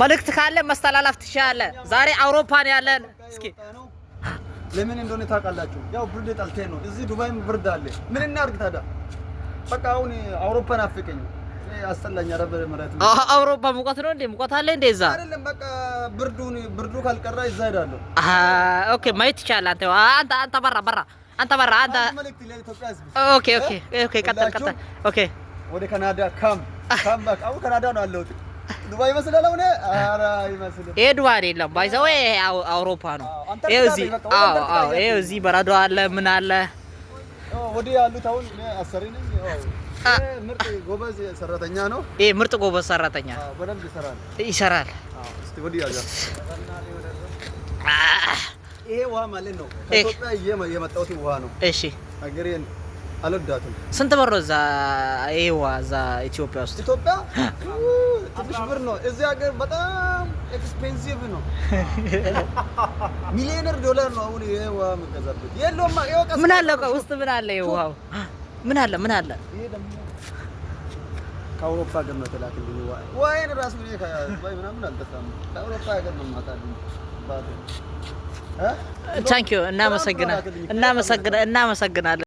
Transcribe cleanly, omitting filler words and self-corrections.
መልእክት ካለ መስተላለፍ ትችላለህ። ዛሬ አውሮፓን ያለን እስኪ ለምን እንደሆነ ታውቃላችሁ? ያው ብርድ ጠልቴ ነው። እዚህ ዱባይም ብርድ አለ። ምን እናድርግ ታዲያ? በቃ አሁን አውሮፓ ናፍቀኝ፣ አስጠላኝ። ኧረ በመሬት አውሮፓ ሙቀት ነው እንዴ? ሙቀት አለ እንዴ እዛ? አይደለም፣ በቃ ብርዱን ብርዱ ካልቀራ እዛ ሄዳለሁ። Okay፣ ማየት ትችላለህ። አንተ አንተ አንተ በራ በራ አንተ በራ አንተ አንድ መልእክት ለኢትዮጵያ ሕዝብ። Okay፣ ቀጥል ቀጥል። Okay። ወደ ካናዳ come back። አሁን ካናዳ ነው ያለሁት። ዱባይ ይመስላል አሁን? ኧረ አይመስልም። ይሄ ዱባይ አይደለም፣ by the way አውሮፓ ነው። አንታርክቲካ ይኸው እዚህ ነው፣ በቃ ወደ አዎ አንታርክቲካ አዎ፣ ይኸው እያልኩኝ። እዚህ በረዶ አለ፣ ምን አለ። ወዲህ ያሉት አሁን እኔ አሰሪ ነኝ። ያው ይሄ ምርጥ ጎበዝ ሰራተኛ ነው። ይሄ ምርጥ ጎበዝ ሰራተኛ። አዎ፣ በደንብ ይሰራል። ይሰራል። አዎ፣ እስቲ ወዲህ ያዛ። ይሄ ውሃ ማለት ነው ከኢትዮጵያ የመጣሁት ውሃ ነው። ሀገሬን አልወዳትም። ስንት ብር ነው እዛ ይሄ ውሃ እዛ ኢትዮጵያ ውስጥ? ኢትዮጵያ ትንሽ ብር ነው። እዚህ ሀገር በጣም expensive ነው። ሚሊዮነር ዶላር ነው አሁን ይሄ ውሃ የምገዛበት። የለውም። ይኸው ቀስ ምን አለ? ቆይ፣ ውስጥ ምን አለ? ይሄ ውሃው ምን አለ? ምን አለ? ይሄ ደግሞ ከአውሮፓ ሀገር ነው የተላከልኝ ውሃ። ውሃዬን ራሱ እኔ ከዱባይ ምናምን አልጠጣም። ከአውሮፓ ሀገር ነው የማመጣልኝ አባቴ እ Thank you፣ እናመሰግናለን፣ እናመሰግናለን፣ እናመሰግናለን።